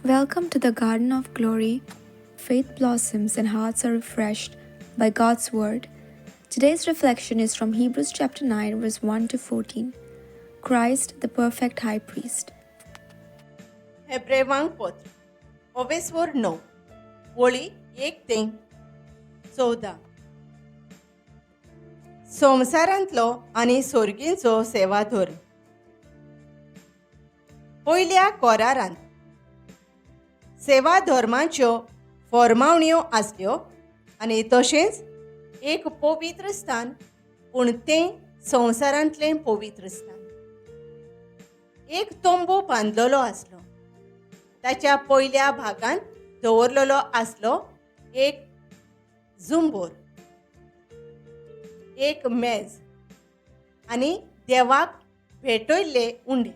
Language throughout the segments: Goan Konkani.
Welcome to the Garden of Glory. Faith blossoms and hearts are refreshed by God's Word. Today's reflection is from Hebrews chapter 9, verse 1 to 14. Christ, the perfect high priest. हेब्रेवांक पत्र ओवेस्वर 9 वळी 1 ते 14. संवसारांतलो आनी सोर्गींचो सेवाधर्म. पयल्या कोरारांत सेवा धर्माच्यो फॉर्मावण्यो आसल्यो आनी तशेंच एक पवित्र स्थान, पूण तें संवसारांतलें पवित्र स्थान. एक तंबू बांदलेलो आसलो. ताच्या पयल्या भागांत दवरलेलो आसलो एक झुंबोर, एक मेज आनी देवाक भेटयल्ले उंडे.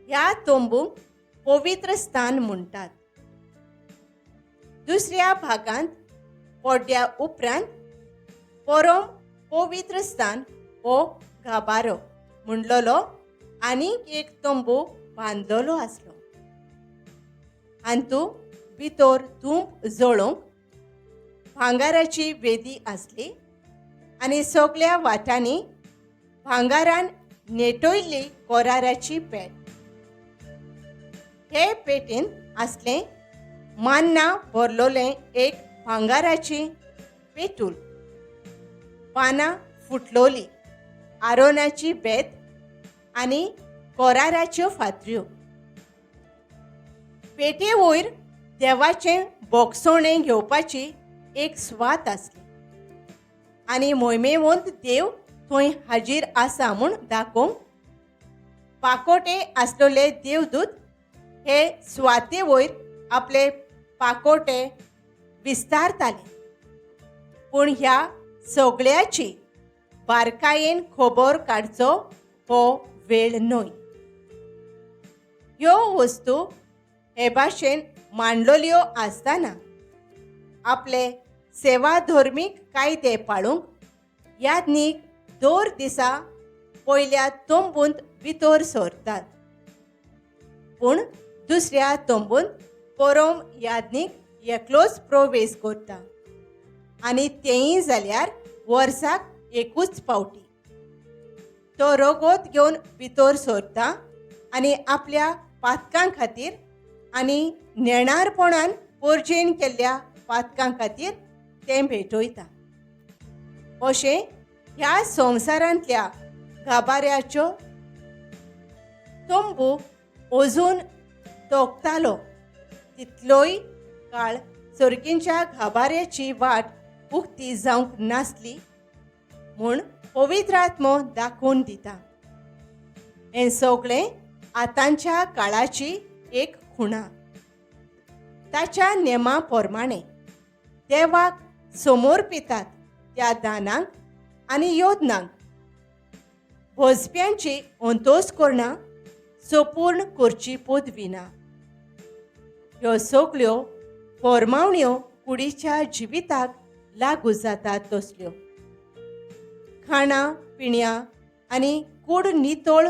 ह्या तंबूक पवित्र स्थान म्हणटात. दुसऱ्या भागांत पड्ड्या उपरांत परम पवित्र स्थान हो गाभारो म्हणलेलो आनीक एक तंबू बांदलेलो आसलो. हातूंत भितर धूप जळोवंक भांगाराची वेदी आसली आनी सगल्या वाटांनी भांगारान नेटयल्ली कोराराची पेट. हे पेटीन आसलें मान्ना भरलोलें एक भांगाराची पेटूल, पानां फुटलोली आरोनाची बेत आनी कोराराच्यो फातऱ्यो. पेटे वयर देवाचें बोगसोणें घेवपाची एक सुवात आसली आनी मोहिमेवंत देव थंय हाजीर आसा म्हूण दाखोवंक पाकोटे आसलेले देवदूत हे सुवाते वयर आपले पाकोटे विस्तारताले. पूण ह्या सगळ्याची बारकायेन खबर काडचो हो वेळ न्हय. ह्यो वस्तू हे भाशेन मांडलेल्यो आसतना आपले सेवा धर्मीक कायदे पाळूंक याज्ञीक दर दिसा पयल्या तंबूंत भितर सरतात, पूण दुसऱ्या तंबूंत परम याज्ञीक एकलोच प्रवेश करता आनी तेंय जाल्यार वर्साक एकूच पावटी. तो रगत घेवन भितर सरता आनी आपल्या पातकां खातीर आनी नेणारपणान पोरजेन केल्ल्या पातकां खातीर तें भेटयता. अशें ह्या संवसारांतल्या गाभाऱ्याच्यो तंबू अजून तोखतालो तितलोय काळ सर्गींच्या गाभाऱ्याची वाट उक्ती जावंक नासली म्हूण पवित्र आत्मो दाखोवन दिता. हें सगळें आतांच्या काळाची एक खुणा. ताच्या नेमा प्रमाणें देवाक समर्पितात त्या दानांक आनी योजनांक भोजप्यांची अंतोस करणां संपूर्ण करची पदवी ना. ह्यो सगल्यो फॉर्मावण्यो कुडीच्या जिविताक लागू जातात तसल्यो. खाणां पिण्या आनी कूड नितळ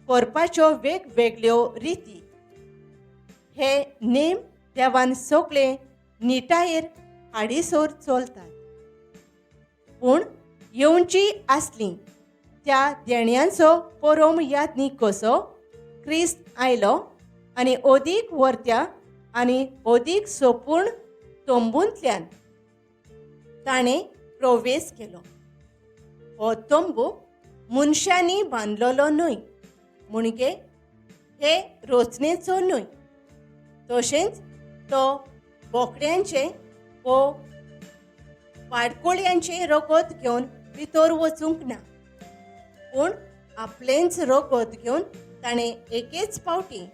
करपाच्यो वेगवेगळ्यो रिती हे नेम देवान सगळे निटायेर हाडीसर चलतात. पूण येवची आसली त्या देण्यांचो परम याज्ञीक कसो क्रिस्त आयलो आनी अदीक वर्त्या आनी अदीक सोपूर्ण तंबूंतल्यान ताणें प्रवेश केलो. हो तंबू मनशांनी बांदलेलो न्हय, म्हणगे हे रचनेचो न्हय, तशेंच तो बोकड्यांचें वो पाडकोळयांचें रगत घेवन भितर वचूंक ना, पूण आपलेंच रगत घेवन ताणें एकेच पावटी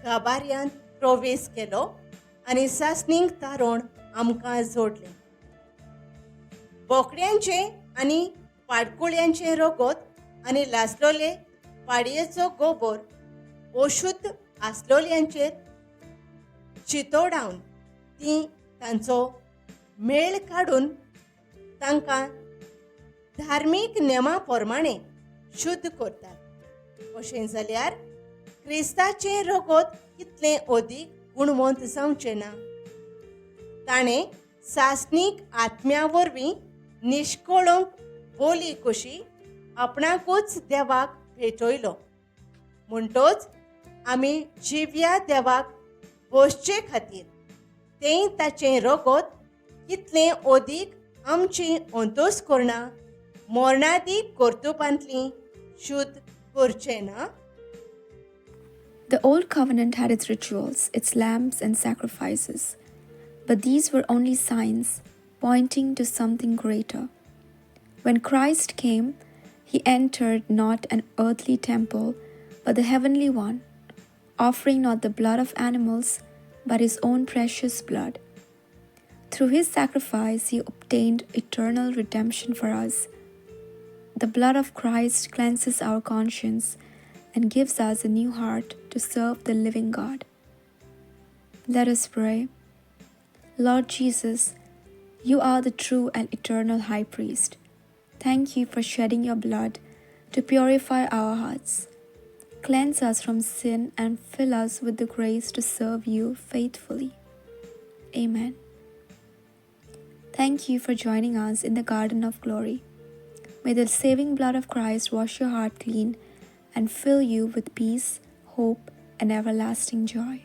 गाभाऱ्यांत प्रवेश केलो आनी सासणीक तारण आमकां जोडलें. बोकड्यांचें आनी पाडकुळयांचें रगत आनी लासलोले पाडयेचो गोबोर अशुद्ध आसलोल्यांचेर चितोडावन ती तांचो मेळ काडून तांकां धार्मीक नेमा प्रमाणें शुद्ध करतात. अशें जाल्यार क्रिस्ताचें रगत कितलें अदीक गुणवंत जावचें ना? ताणें सासणीक आत्म्या वरवीं निश्कळंक बोली कशी आपणाकूच देवाक भेटयलो. म्हणटोच आमी जिव्या देवाक भोसचे खातीर तें ताचें रगत कितलें अदीक आमची अंतस्करणां मरणादीक कर्तुपांतलीं शुद्ध करचें ना? The Old Covenant had its rituals, its lamps and sacrifices, but these were only signs pointing to something greater. When Christ came, he entered not an earthly temple, but the heavenly one, offering not the blood of animals, but his own precious blood. Through his sacrifice, he obtained eternal redemption for us. The blood of Christ cleanses our conscience and gives us a new heart to serve the living God. Let us pray. Lord Jesus, you are the true and eternal High Priest. Thank you for shedding your blood to purify our hearts. Cleanse us from sin and fill us with the grace to serve you faithfully. Amen. Thank you for joining us in the Garden of Glory. May the saving blood of Christ wash your heart clean and fill you with peace, hope, and everlasting joy.